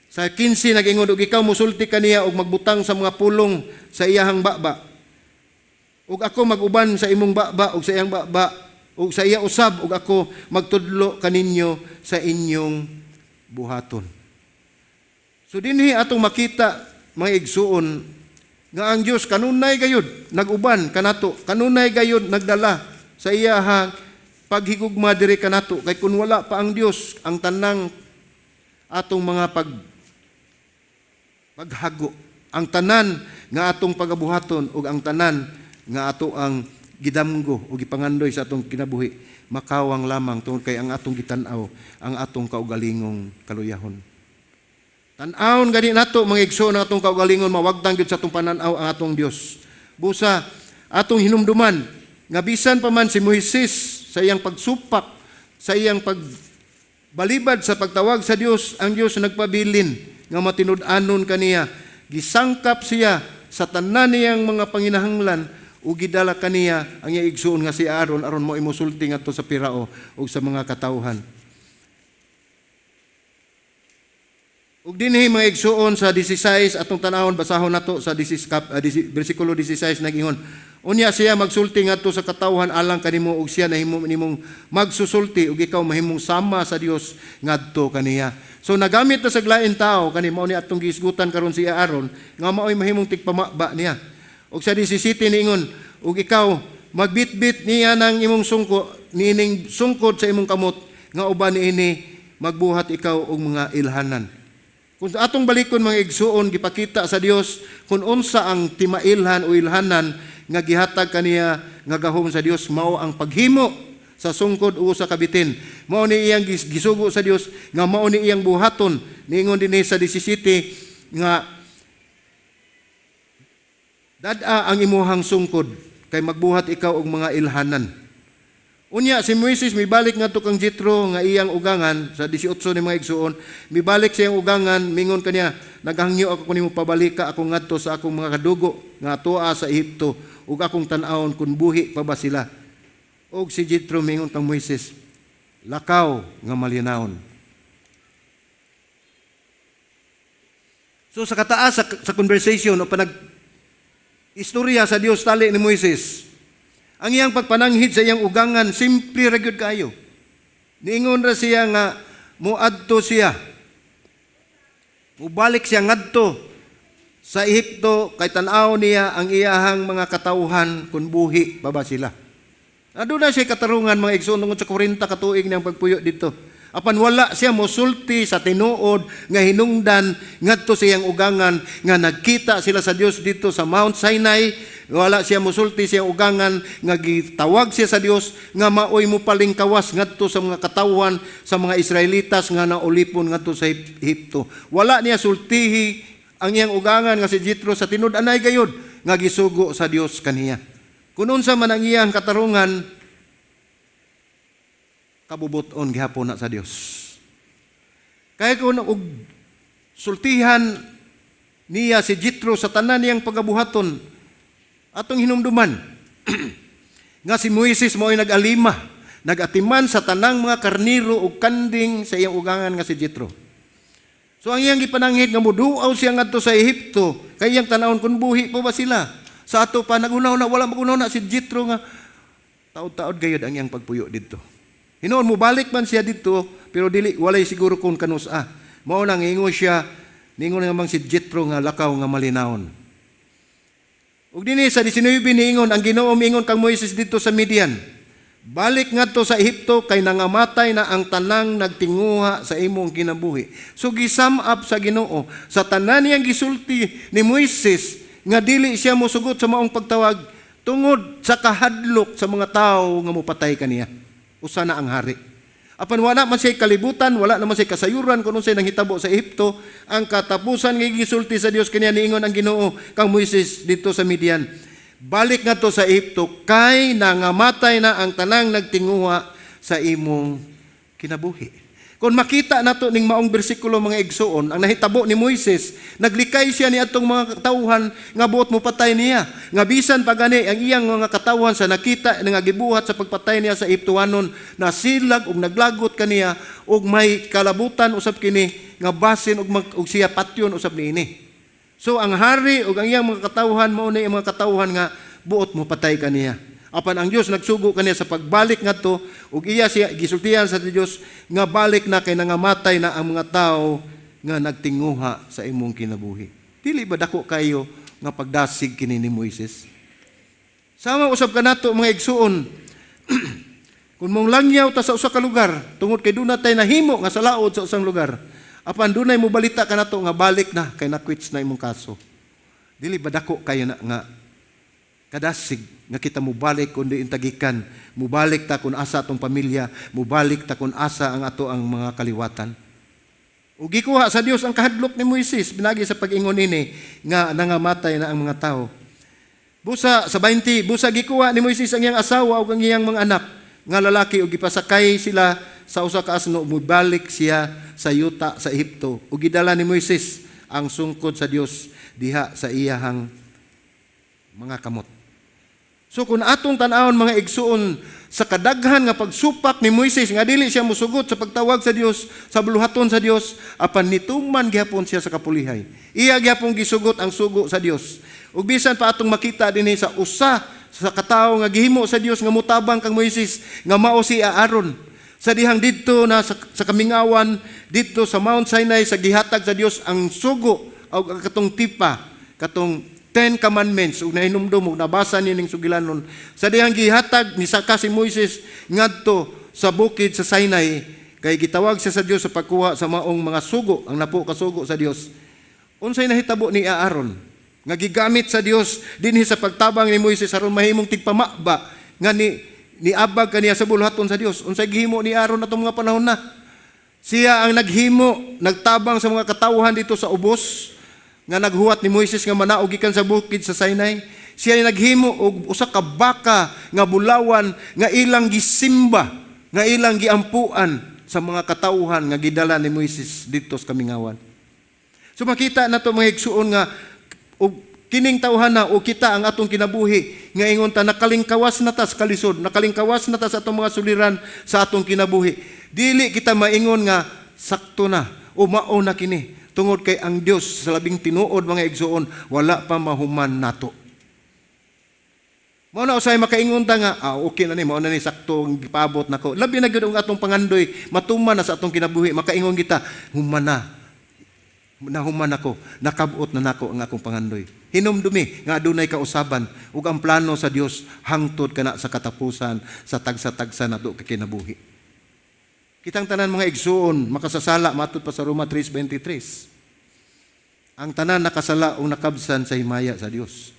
Sa 15 nag-ingon, "Ug ikaw musulti kaniya og magbutang sa mga pulong sa iyahang baba. Ug ako mag-uban sa imong baba ug sa iyang baba ug sa iya usab, ug ako magtudlo kaninyo sa inyong buhaton." So dinhi atong makita, mga igsuon, nga ang Dios kanunay gayud nag-uban kanato, kanunay gayud nagdala sa iyahang paghigugma diri kanato, kay kun wala pa ang Dios, ang tanang atong mga paghago, ang tanan nga atong pagabuhaton ug ang tanan nga ato ang gidamgo o gipangandoy sa atong kinabuhi, makawang lamang tungod kay ang atong gitan-aw ang atong kaugalingong kaluyahon. Tan-awon gani nato, mga igsoon, ang atong kaugalingon, mawagtang gyud sa atong pananaw ang atong Dios. Busa atong hinumduman nga bisan pa man si Moises sa iyang pagsupak, sa iyang pagbalibad sa pagtawag sa Dios, ang Dios nagpabilin nga matinud-anon kaniya. Gisangkap siya sa tanan niyang mga panginahanglan ug gidala kaniya ang iyang igsuon nga si Aaron aron mo imusulti ngadto sa Pirao ug sa mga katawhan. Ug dinhi, mga igsuon, sa 16 atong tanawon, basahon nato sa 16 bersikulo 16, nag-ingon, "Unya siya magsulti ngadto sa katawhan alang kanimo ug siya nahimo nimong magsusulti ug ikaw mahimong sama sa Dios ngadto kaniya." So nagamit na sa lain tao kani, mao ni atong gihisgutan karon si Aaron nga maoy mahimong tigpamaba niya. Ug sa 17 niingon, "Ug ikaw magbitbit niya ng imong sungko niining sungkod sa imong kamot nga uban niini magbuhat ikaw og mga ilhanan." Kung atong balikon, mga igsuon, gipakita sa Dios kung unsa ang timailhan o ilhanan nga gihatag kaniya nga gahom sa Dios, mao ang paghimo sa sungkod o sa kabitin. Mao ni iyang gisugo sa Dios nga mao ni iyang buhaton. Niingon dinhi sa 17 nga dad-a ang imuhang sungkod kay magbuhat ikaw og mga ilhanan. Unya si Moises mibalik ngadto kang Jethro nga iyang ugangan sa 18 ni mga igsuon, mibalik sa iyang ugangan, mingon kaniya, "Naghangyo ako nimo, pabalika ako ngadto sa akong mga kadugo nga tua sa Ehipto ug akong tan-awon kung buhi pa ba sila." Og si Jethro mingon kang Moises, "Lakaw nga malinawon." So sa kataas sa conversation o panag istorya sa Dios tali ni Moises, ang iyang pagpananghid sa iyang ugangan, simple ra gyud kayo. Niingon ra siya nga muadto siya. Mubalik siya ngadto sa Ehipto kay tan-aw niya ang iyahang mga katawhan kung buhi pa ba sila. Aduna siya katarungan, mga igsoon, tungod sa 40 ka tuig niyang pagpuyo dito. Apan wala siya mosulti sa tinuod nga hinungdan ngadto sa iyang ugangan nga nagkita sila sa Dios dito sa Mount Sinai. Wala siya mosulti sa iyang ugangan nga gitawag siya sa Dios nga maoy mopalingkawas ngadto sa mga katawhan sa mga Israelitas nga naulipon ngadto sa Ehipto. Wala niya sultihi ang iyang ugangan nga si Jethro sa tinud-anay gayud nga gisugo sa Dios kaniya. Kung unsa man ang iyang katarungan, kabubuton gihapon na sa Dios. Kaya kung og sultihan niya si Jethro sa tanan niyang pagabuhaton, atong hinumduman nga si Moises mao'y nag-alima, nag-atiman sa tanang mga karniro ug kanding sa iyang ugangan nga si Jethro. So ang iyang gipananghid nga muduaw siya ngadto sa Ehipto kay iyang tan-awon kung buhi pa ba sila. Sa ato pa nagunaw na, wala magunaw na si Jethro nga taod-taod gayud ang iyang pagpuyo didto. Hinuon mo balik man siya didto, pero dili, walay siguro kung kanusa. Mao nang ingon siya, ningon nga si Jethro nga lakaw nga malinawon. Ug dinhi sa 19 niingon ang Ginoo miingon kang Moises didto sa Midian, "Balik ngadto sa Ehipto kay nangamatay na ang tanang nagtinguha sa imong kinabuhi." So gisum up sa Ginoo sa tanan niyang gisulti ni Moises nga dili siya mosugot sa maong pagtawag tungod sa kahadlok sa mga tawo nga mopatay kaniya. Usa na ang hari. Apan wala man siya kalibutan, wala naman siya kasayuran kung unsay nanghitabo sa Ehipto. Ang katapusan nga gisulti sa Dios kaniya, niingon ang Ginoo kang Moises didto sa Midian, "Balik ngadto sa Ehipto kay nangamatay na ang tanang nagtinguha sa imong kinabuhi." Kung makita nato ning maong bersikulo, mga igsuon, ang nahitabo ni Moises, naglikay siya ni atong mga katawhan nga buot mo patay niya. Nga bisan pa gani ang iyang mga katawhan sa nakita nga gibuhat sa pagpatay niya sa Ehiptohanon, nasilag ug naglagot kaniya ug may kalabutan usab kini nga basin og siya patyon usab niini. So ang hari ug ang iyang mga katawhan, mao ni ang mga katawhan nga buot mo patay kaniya. Apan ang Dios nagsugo kaniya sa pagbalik ngadto ug iya siya gisultihan sa Dios nga balik na kay nangamatay na ang mga tao nga nagtinguha sa imong kinabuhi. Dili ba dako kayo nga pagdasig kini ni Moises? Sama usab kanato, mga igsuon. Kung mong langyaw ta sa usa ka lugar tungod kay duna tay nahimo nga sa laod sa usang lugar, apan dunay mobalita kanato nga balik na kay nakwits na imong kaso. Dili ba dako kayo na nga kadasig nga kita mubalik kun diin tagikan, mubalik ta kung asa atong pamilya, mubalik ta kung asa ang ato ang mga kaliwatan? Ug gikuha sa Dios ang kahadlok ni Moises binagi sa pag-ingon ini nga nangamatay na ang mga tao. Busa sa 20, busa gikuha ni Moises ang iyang asawa ug ang iyang mga anak nga lalaki ug gipasakay sila sa usa ka asno, mubalik siya sa yuta sa Ehipto ug gidala ni Moises ang sungkod sa Dios diha sa iyahang mga kamot. So kung atong tan-awon, mga igsuon, sa kadaghan nga pagsupak ni Moises nga dili siya musugot sa pagtawag sa Dios, sa buluhaton sa Dios, apan nituman gihapon siya sa kapulihay. Iya gihapon gisugot ang sugo sa Dios. Ug bisan pa atong makita dinhi sa usa sa katawo nga gihimo sa Dios nga mutabang kang Moises, nga mao si Aaron. Sa dihang didto na sa kamingawan didto sa Mount Sinai, sa gihatag sa Dios ang sugo o katong tipa, katong Ten Commandments, ug nahinumdum ug nabasa ni ning sugilanon, sa dihang gihatag nisaka si Moises ngadto sa bukid sa Sinai kay gitawag siya sa Dios sa pagkuha sa maong mga sugo, ang napo ka sugo sa Dios. Unsay nahitabo ni Aaron nga gigamit sa Dios dinhi sa pagtabang ni Moises aron mahimong tigpamaba nga ni niabag kaniya sa buluhaton sa Dios? Unsay gihimo ni Aaron atong mga panahon na siya ang naghimo, nagtabang sa mga katawhan dito sa ubos nga naghuwat ni Moises nga manaog gikan sa bukid sa Sinai? Siya ay naghimo og usa ka baka nga bulawan nga ilang gisimba, nga ilang giampuan sa mga katawhan nga gidala ni Moises didto sa kamingawan. So makita nato, mga igsuon, nga og kining tawhana na o kita ang atong kinabuhi nga ingon ta nakalingkawas na ta sa kalisod, nakalingkawas na ta sa atong mga suliran sa atong kinabuhi. Dili kita maingon nga sakto na o mao na kini, tungod kay ang Dios sa labing tinuod, mga igsuon, wala pa mahuman nato. Mao na usay makaingon ta nga okay na ni, mao na ni, sakto ang gipabot nako. Labi na gyud ang atong pangandoy matuman na sa atong kinabuhi, makaingon kita, "Human na. Nahuman ako, nakabot na nako ang akong pangandoy." Hinumdumi nga adunay kausaban ug ang plano sa Dios hangtod kana sa katapusan sa tagsa-tagsa nato ka kinabuhi. Kitang tanan, mga igsuon, makasasala matud pa sa Roma 3:23. Ang tanan nakasala o nakabsan sa himaya sa Dios.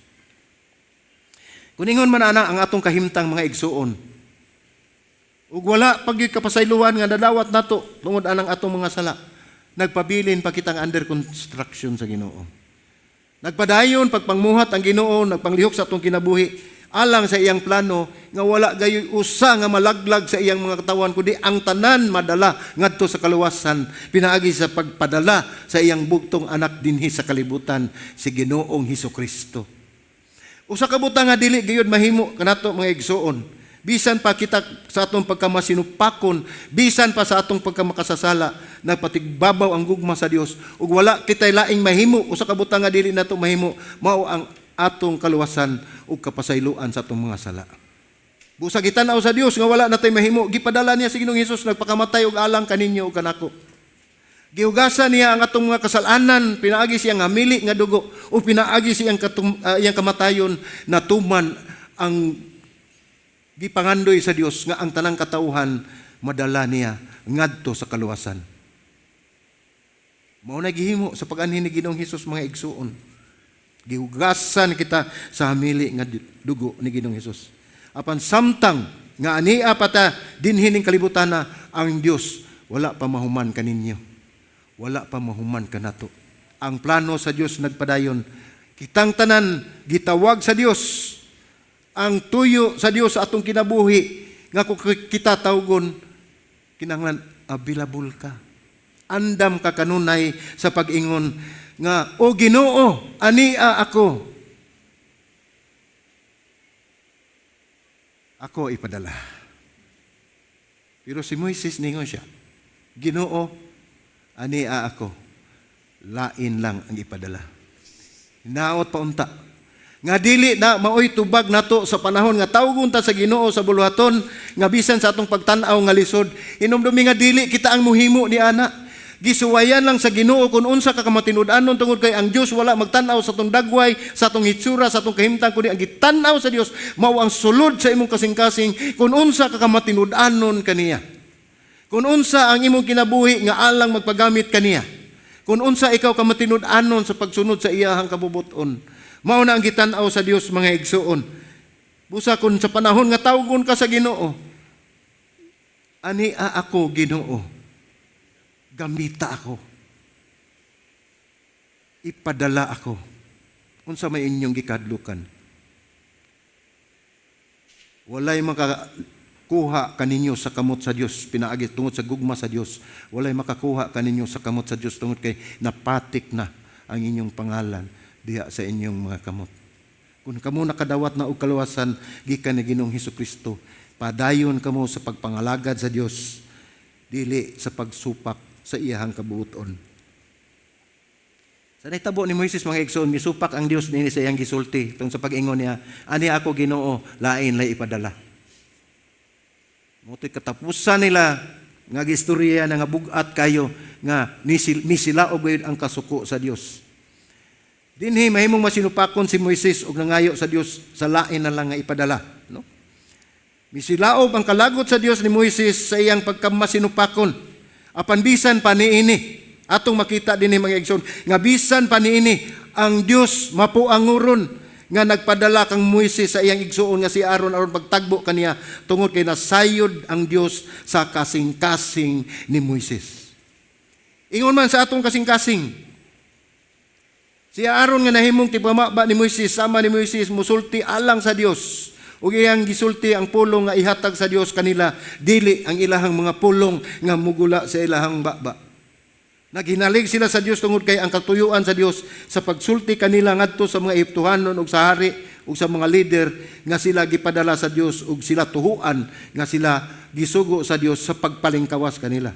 Kung ingon man ana ang atong kahimtang, mga igsuon, ug wala pa gyud kapasayloan nga nadawat nato tungod anang atong mga sala, nagpabilin pa kitang under construction sa Ginoo. Nagpadayon pagpangmuhat ang Ginoo, nagpanglihok sa atong kinabuhi alang sa iyang plano nga wala gayoy usa nga malaglag sa iyang mga katawan, kundi ang tanan madala ngadto sa kaluwasan pinaagi sa pagpadala sa iyang bugtong anak dinhi sa kalibutan, si Ginoong Hesukristo. Usa ka butang nga dili gayud mahimo kanato, mga igsuon, bisan pa kita sa atong pagkamasinupakon, bisan pa sa atong pagkamakasasala, nagpatigbabaw ang gugma sa Dios ug wala kitay laing mahimo. Usa ka butang nga dili nato mahimo mao ang atong kaluwasan ug kapasayloan sa atong mga sala. Busa gitan-aw sa Dios nga wala natay mahimo, gipadala niya si Ginoong Hesus, nagpakamatay og alang kaninyo ug kanako. Gihugasan niya ang atong mga kasalanan, pinaagi siyang hamili nga dugo o pinaagi siyang iyang kamatayon, natuman ang gipangandoy sa Dios nga ang tanang katawhan madala niya ngadto sa kaluwasan. Mao na gihimo sa pag-anhi ni Ginoong Hesus, mga igsuon. Gihugasan kita sa hamili nga dugo ni Ginoong Hesus. Apan samtang nga ania pa ta dinhi ning kalibutan na, ang Dios wala pa mahuman kaninyo. Wala pa mahuman kanato. Ang plano sa Dios nagpadayon. Kitang tanan gitawag sa Dios. Ang tuyo sa Dios sa atong kinabuhi nga kung kita tawgon, kinahanglan available ka. Andam ka kanunay sa pag-ingon nga, "O Ginoo, ania ako. Ako ipadala." Pero si Moises, ningon siya, "Ginoo, ania ako. Lain lang ang ipadala." Hinaot pa unta nga dili na maoy tubag nato sa panahon nga tawgon ta sa Ginoo sa buluhaton nga bisan sa atong pagtan-aw nga lisod. Hinumdumi nga dili kita ang muhimo ni ana. Gisuwayan lang sa Ginoo kung unsa ka kamatinud-anon, tungod kay ang Dios wala magtan-aw sa atong dagway, sa atong hitsura, sa atong kahimtang, kundi ang gitan-aw sa Dios mao ang sulod sa imong kasing-kasing, kung unsa ka kamatinud-anon kaniya. Kung unsa ang imong kinabuhi nga alang magpagamit kaniya. Kung unsa ikaw kamatinud-anon sa pagsunod sa iyahang kabubuton. Mao na ang gitan-aw sa Dios, mga igsuon. Busa kung sa panahon nga tawgon ka sa Ginoo, "Ania ako, Ginoo. Gamita ako. Ipadala ako." Unsa may inyong gikadlukan? Walay makakuha kaninyo sa kamot sa Dios pinaagi tungod sa gugma sa Dios. Walay makakuha kaninyo sa kamot sa Dios tungod kay napatik na ang inyong pangalan diha sa inyong mga kamot. Kung kamo nakadawat na og kaluwasan gikan ni Ginoong Hesukristo, padayon kamo sa pagpangalagad sa Dios, dili sa pagsupak sa iyahang kabuoton. Sa nahitabo ni Moises, mga igsoon, misupak ang Dios niini sa iyang gisulti tungod sa pag-ingon niya, "Ani ako Ginoo, lain lay ipadala." Mao to'y katapusan nila nga gistorya na nga bug-at kayo nga misilaob gayud ang kasuko sa Dios. Dinhi mahimong masinupakon si Moises og nangayo sa Dios sa lain na lang nga ipadala, no? Misilaob ang kalagot sa Dios ni Moises sa iyang pagkamasinupakon. Apan bisan pa niini, atong makita dinhi, mga igsoon, nga bisan pa niini ang Dios mapuanguron nga nagpadala kang Moises sa iyang igsuon nga si Aaron aron pagtagbo kaniya, tungod kay nasayod ang Dios sa kasing-kasing ni Moises. Ingon man sa atong kasing-kasing, si Aaron nga nahimong tigpamaba ni Moises, sama ni Moises musulti alang sa Dios. Ug iyang gisulti ang pulong nga ihatag sa Dios kanila, dili ang ilahang mga pulong nga mugula sa ilahang baba. Naghinalig sila sa Dios tungod kay ang katuyuan sa Dios sa pagsulti kanila ngadto sa mga Ehiptohanon ug sa hari ug sa mga leader nga sila gipadala sa Dios ug sila tuhuan nga sila gisugo sa Dios sa pagpalingkawas kanila.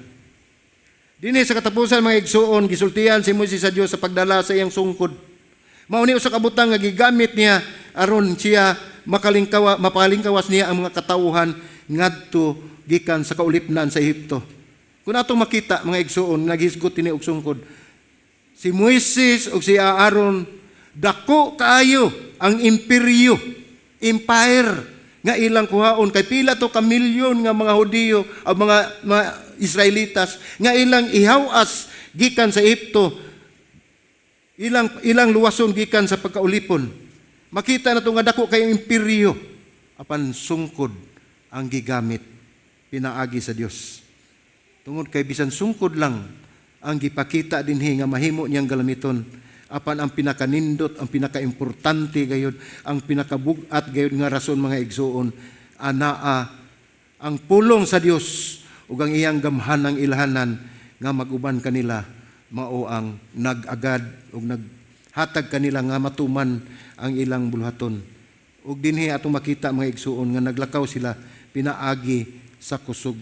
Dinhi sa katapusan, mga igsuon, gisultian si Moises sa Dios sa pagdala sa iyang sungkod. Mao ni usa ka butang nga gigamit niya aron siya makalingkawa, mapalingkawas niya ang mga katawhan ngadto gikan sa kaulipnan sa Ehipto. Kung atong makita, mga igsuon, naghisgot ini og sungkod. Si Moises ug si Aaron, dako kaayo ang imperyo, empire nga ilang kuhaon kay pila to ka milyon nga mga Hudiyo o mga Israelitas nga ilang ihawas gikan sa Ehipto, ilang luwason gikan sa pagkaulipon. Makita na to nga dako kay imperyo, apan sungkod ang gigamit pinaagi sa Dios. Tungod kay bisan sungkod lang ang gipakita dinhi nga mahimo niyang galamiton, apan ang pinakanindot, ang pinakaimportante gayud, ang pinakabug-at gayud nga rason, mga igsuon, anaa ang pulong sa Dios ug ang iyang gamhanang ilhanan nga mag-uban kanila, mao ang nag-agad ug naghatag kanila nga matuman ang ilang buluhaton. Ug dinhi atong makita, mga igsuon, nga naglakaw sila pinaagi sa kusog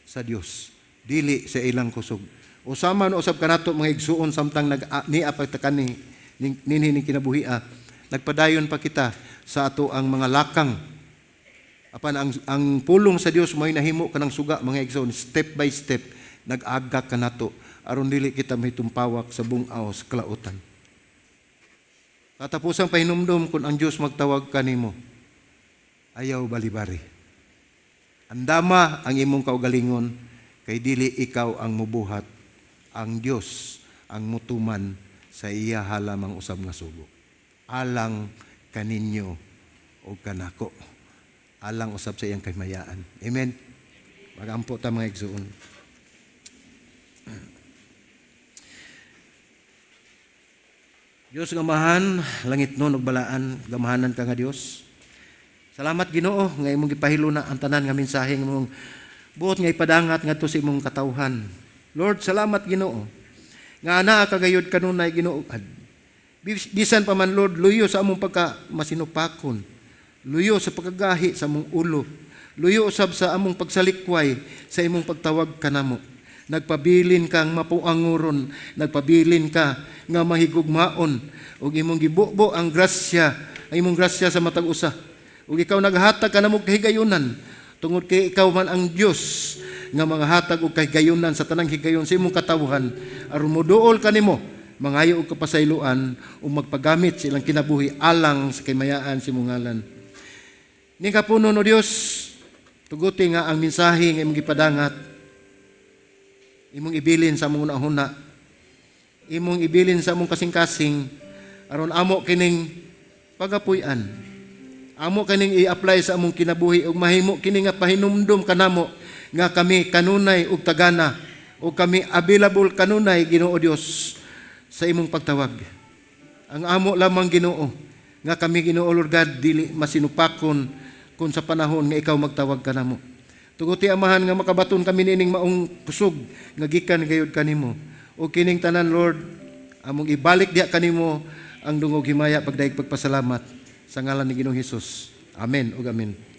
sa Dios, dili sa ilang kusog. Usama no usab kanato, mga igsuon, samtang nag nia pa ta kani ninhi ning kinabuhia, nagpadayon pa kita sa ato ang mga lakang. Apan ang pulong sa Dios may nahimo kanang suga, mga igsoon, step by step nag-aga kanato aron dili kita mahitumpawak sa bungaw sa kalautan. Katapusang pahinumdum, kung ang Dios magtawag kanimo, ayaw balibari. Andama ang imong kaugalingon kay dili ikaw ang mubuhat, ang Dios ang mutuman sa iya lamang usab nga sugo. Alang kaninyo o kanako. Alang usab sa iyang kahimayaan. Amen. Magampo ta, mga igsoon. Diyos nga Amahan, langitnon ug balaan, gamhanan ka nga Dios. Salamat, Ginoo, nga imong gipahiluna ang tanan nga mensahe nga imong buot nga ipadangat ngadto sa imong katawhan. Lord, salamat, Ginoo, nga anaa ka gayud kanunay, Ginoo. Bisan pa man, Lord, luyo sa among pagka masinupakon, luyo sa pagkagahi sa among ulo, luyo usab sa among pagsalikway sa imong pagtawag kanamo, nagpabilin kang mapuanguron, nagpabilin ka nga mahigugmaon, ug imong gibubo ang grasya, ang imong grasya sa matag usa. Ug ikaw naghatag kanamo kahigayunan tungod kay ikaw man ang Dios nga mga hatag og kahigayunan sa tanang higayon sa imong katawhan aron moduol kanimo, mangayo og kapasayloan ug magpagamit sa ilang kinabuhi alang sa kahimayaan sa imong ngalan. Ni kapuno, no Dios, tuguti nga ang mensahe nga imong gipadangat, imong ibilin sa among hunahuna, imong ibilin sa among kasing-kasing, aron amo kining pagapuy-an. Amo kining i-apply sa among kinabuhi ug mahimo kini nga pahinumdum kanamo nga kami kanunay og tagana ug kami available kanunay, Ginoo Dios, sa imong pagtawag. Ang amo lamang, Ginoo, nga kami, Ginoo Lord God, dili masinupakon kung sa panahon nga ikaw magtawag kanamo. Tuguti, Amahan, nga makabaton kami nining maong kusog nga gikan gayud kanimo. O kining tanan, Lord, among ibalik diha kanimo ang dungog himaya, pagdayeg, pagpasalamat. Sa ngalan ni Ginoong Hesus. Amen ug amen.